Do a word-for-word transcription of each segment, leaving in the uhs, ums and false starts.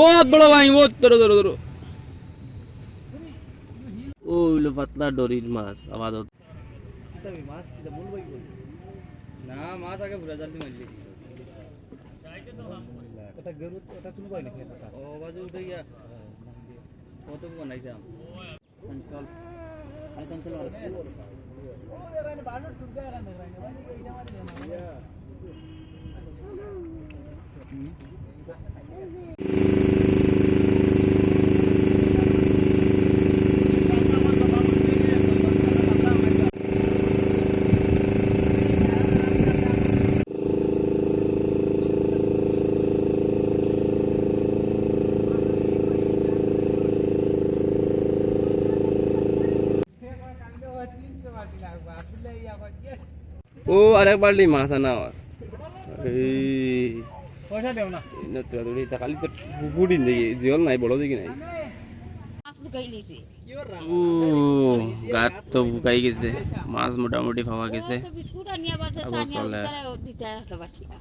বহুত বড় ভাই, বহুত ধরো, ধরো, ধরো। ও অইলো পাতলা ডরির মাছ, আপাতত। না, মাছ আগে বুড়া জাল দি মারলি। এটা গেরু, এটা তুমি পাইলে কি এটা? ও, বাজু উঠে গিয়া। কত বানাইতাম? ও, আরেক বালতি মাছ আনা অর। এই পয়সা দেও না। এই নতুন নতুন এটা খালি তো পুকুরি দেখি, জিওল নাই, বড় দেখি নাই। মাছ ঢুকাই লিছি। ও, গাত তো ঢুকাই গেছে, মাছ মোটামুটি পাওয়া গেছে। তো বিস্কুট আনিয়া বাজার আবার আনিয়া চলে। দিতে আসলো বাটিটা।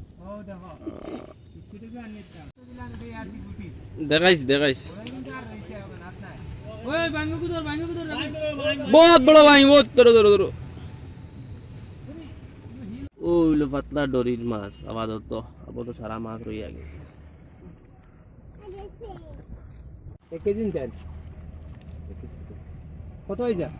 দেখাইস, দেখাইস। বহুত বড় ভাই, বহুত ধরো, ধরো, ধরো। ও অইলো পাতলা ডরির মাছ, আপাতত, আপাতত সারা মাছ রইয়া গেছে। এক কেজি নিতেন? কত হয়ে যায়?